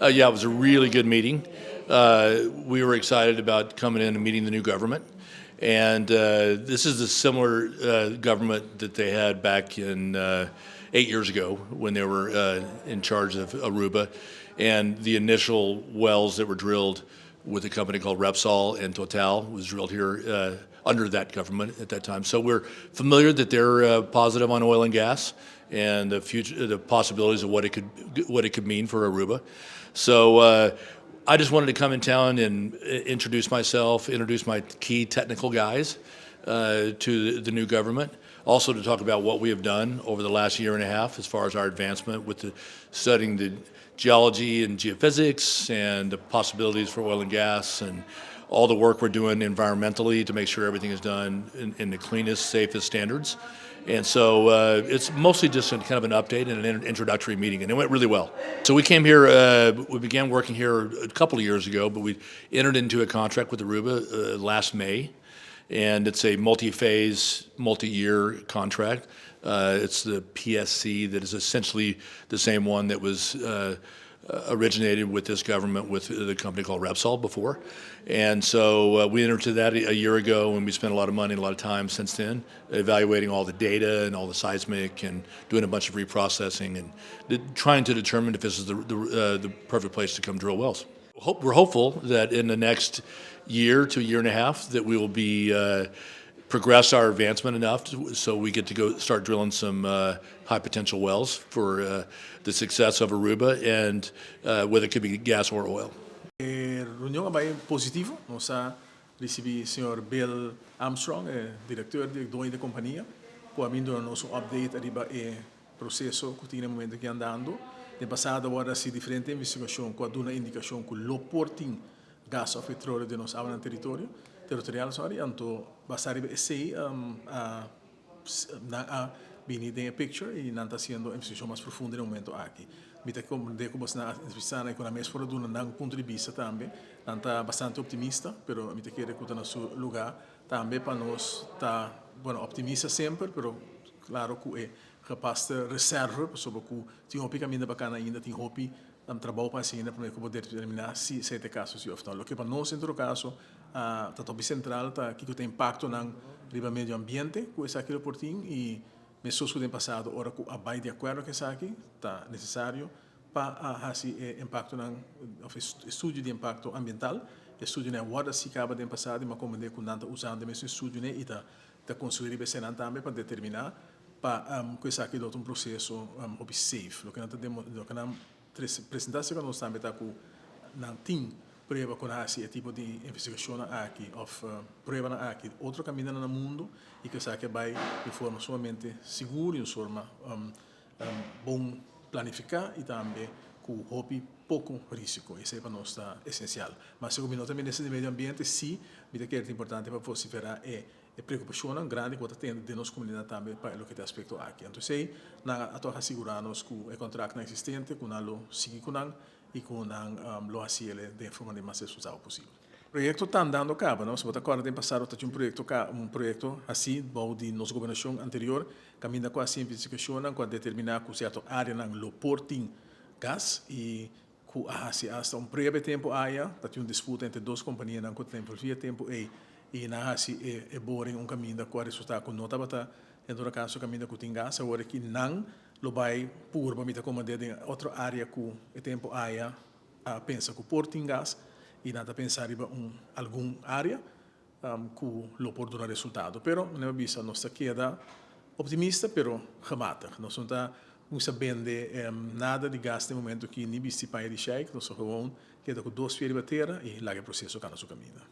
Yeah, it was a really good meeting. We were excited about coming in and meeting the new government. And this is the similar government that they had back in 8 years ago when they were in charge of Aruba. And the initial wells that were drilled with a company called Repsol and Total was drilled here under that government at that time. So we're familiar that they're positive on oil and gas and the future, the possibilities of what it could mean for Aruba. So I just wanted to come in town and introduce myself, introduce my key technical guys to the new government. Also to talk about what we have done over the last year and a half as far as our advancement with the studying the geology and geophysics and the possibilities for oil and gas and all the work we're doing environmentally to make sure everything is done in the cleanest, safest standards. And so it's mostly just a kind of an update and an introductory meeting, and it went really well. So we came here, we began working here a couple of years ago, but we entered into a contract with Aruba last May, and it's a multi-phase, multi-year contract. It's the PSC that is essentially the same one that was originated with this government with the company called Repsol before. And so we entered into that a year ago, and we spent a lot of money and a lot of time since then evaluating all the data and all the seismic and doing a bunch of reprocessing and trying to determine if this is the perfect place to come drill wells. We're hopeful that in the next year to a year and a half that we will be progress our advancement enough so we get to go start drilling some high potential wells for the success of Aruba and whether it could be gas or oil. E reunion a bay positivo. Nos a ricibi señor Bill Armstrong, director di doño di e compania, cu a bin duna nos update ariba e proceso cu tin na momento aki andando. Den pasado a haci diferente investigacion cu a duna indicacion cu lo por tin gas of petroleo den nos awa territorial, sorry, anto basa riba esey nan a bini den picture y nan ta haciendo investigacion mas profundo na e momento aki. Mi ta comprende cu nan a entrevista cu nan mes por a duna nan punto di bista tambe. Nan ta bastante optimista, pero mi ta kere cu ta na su lugar tambe pa nos ta, bueno, optimista semper, pero claro cu e gepaste reserva, pasobra cu tin hopi caminda pa cana ainda, tin hopi trabou pa haci ainda pa por determina si esey ta e caso si of no. Loke pa nos, en todo caso, ta topico central ta cu tin impactonan riba medio ambiente, cu esaki por tin y mescos cu den pasado, ora cu a bay di acuerdo cu esaki ta necesario pa haci impactonan of estudio di impacto ambiental, estudionan a wordo haci caba den pasado, mas como cu nan ta usando e mesun estudionan y ta construi esey tambe pa determina pa cu esaki ta un proceso safe. Loke nan presenta cu nos tambe ta cu nan tin prueba cu e tipo di investigacion aki of prueba aki otro caminda na mundo y cu esaki ta bay di forma sumamente sigur y di forma bon planifica y tambe cu hopi poco risico. Esey pa nos ta esencial. Mas segun mi tambe den medio ambiente, si, mi ta kere ta importante pa vocifera e preocupacion grandi cu tin den nos comunidad tambe pa loke ta aspecto aki. Anto, esey, nan a asegura nos cu e contrato existente, cu nan lo sigui cu nan y cu nan lo haci di forma mas responsabel posibel. E proyecto ta andando caba, no? Si bo ta corda, den pasado tin un proyecto asina, bou di nos gobernacion anterior, caminda cu e investigacion cu a determina cu cierto areanan lo por tin gas y cu a haci hasta un breve tempo aya, tin un disputa entre dos companianan cu tempo via tempo y nan a haci e boring un caminda cu a resulta cu no tabata, en todo caso, caminda cu tin gas. Awor cu nan lo bay purba, mi ta comprende, den otro area cu e tempo aya a pensa cu por tin gas y nan ta pensa riba algun area cu lo por duna resultado. Pero, na bista, nos ta keda optimista, pero gematigd. Nos no ta bende nada di gas na momento cu ni bisti paña di sheik, nos gewoon keda cu dos pia riba tera y laga e proceso cana su caminda.